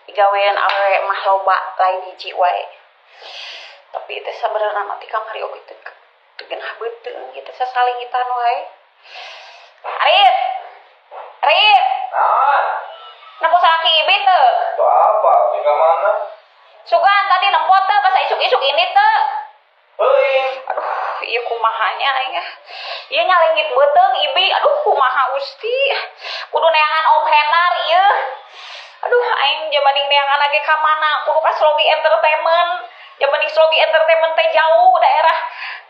Digawean awewe mah loba lain hiji wae. Tapi teh sabenerna mah ti kamari oge teu genah beuteung ieu teh sasalingitan wae. Arif. Arif. Naon? Nempo salaki ibi teu? Tuh apa? Di mana? Sugan tadi nempo teu pas isuk-isuk ini teu. Heuing. Aduh, ieu kumaha nya aing ah. Ieu nyalingit beuteung ibi. Aduh, kumaha Gusti. Kudu neangan Om Hendar ieu. Aduh, aing jabaning neangan lagi ka mana? Kudu ka Slogi Entertainment. Jabaning Slogi Entertainment teh jauh daerah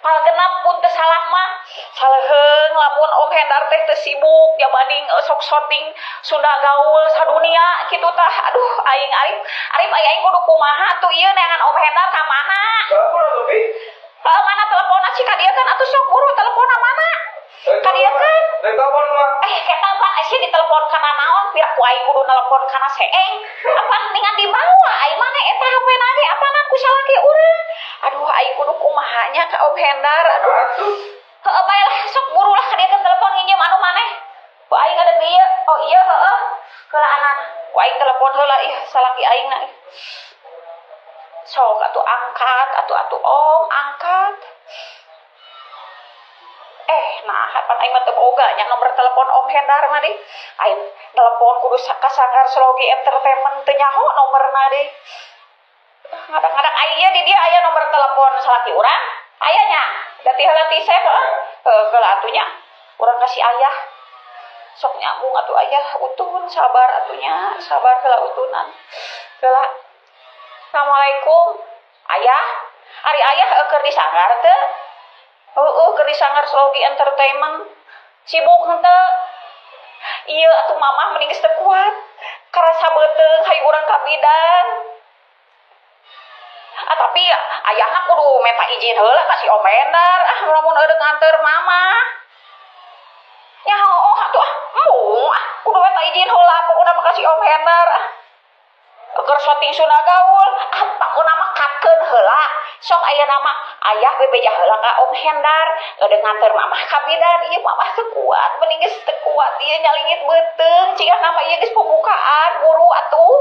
Palgenap pun teu salah mah. Saleuheung lamun Om Hendar teh teu sibuk jabaning sok syuting Sunda gaul sadunia kitu tah. Aduh, aing Arif, Arif aing kudu kumaha tuh ieu neangan Om Hendar ka mana? Telepon atuh, Bi. Heeh, mana teleponna cik ka dieu kan atuh sok buru teleponna mana? Ka dieu kan? Rek telepon mah. Eta mah sia ditelepon kana naon? Pira ku aing kudu nelpon kana seeng. Apa ningan dibawa aing mana eta HP-na ge apana ku salaki urang. Aduh, aing kudu kumaha nya ka Om Hendar. Aduh. Atuh. Heeh, bae lah sok buru lah ka dieu kan telepon nginjem anu maneh. Ku aing ada di ieu. Oh iya heeh. Heula anan. Ku aing telepon heula ih salaki aing na. Sok atuh angkat atuh atuh Om angkat. Nah, pan aing mah teu boga nya nomor telepon Om Hendar mah deui. Aing telepon kudu ka Sanggar Slogi Entertainment teu nyaho nomorna deui. Ngadak-ngadak aing ieu di dieu aya nomor telepon salaki urang. Aya nya. Da ti heula ti save heeh. Heuh heula atuh nya. Urang kasih ayah. Sok nyambung atuh ayah utun sabar atuh nya, sabar heula utunan. Heula. Assalamualaikum. Ayah, ari ayah keur di sanggar teu? Heueuh keur di Sanggar Slogi Entertainment. Sibuk henteu? Ieu atuh mamah mending geus teu kuat. Karasa beuteung hayu urang ka bidan. Ah tapi ayahna kudu minta izin heula ka si Om Hendar. Ah lamun eureut nganter mamah. Nya heueuh atuh ah embung ah kudu minta izin heula pokona mah ka si Om Hendar ah. Keur syuting Sunda gaul, ah pokona mah katkeun heula. Sok ayeuna mah ayah bebeja heula ka Om Hendar, eureut nganter mamah ka bidan. Ieu mamah teu kuat, mending geus teu kuat ieu nyalingit beuteung, cigana mah ieu geus pembukaan buru atuh.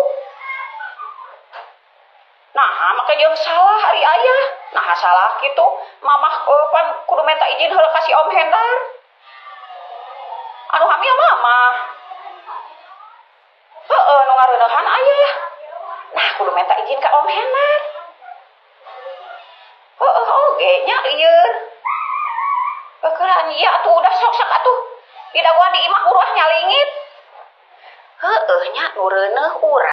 Nah, maka jeung salah ari ayah. Nah, salah kitu. Mamah pan kudu minta izin heula ka si Om Hendar. Anu hamil mamah. Heeh, nu ngareuneuhan ayah. Nah, kudu minta izin ka Om Hendar. Heeh, oge nya ieu. Beukeuraan ieu atuh udah sok-sok atuh. Didagoan di imah buruah nyalingit. Heeh nya nu reuneuh urang.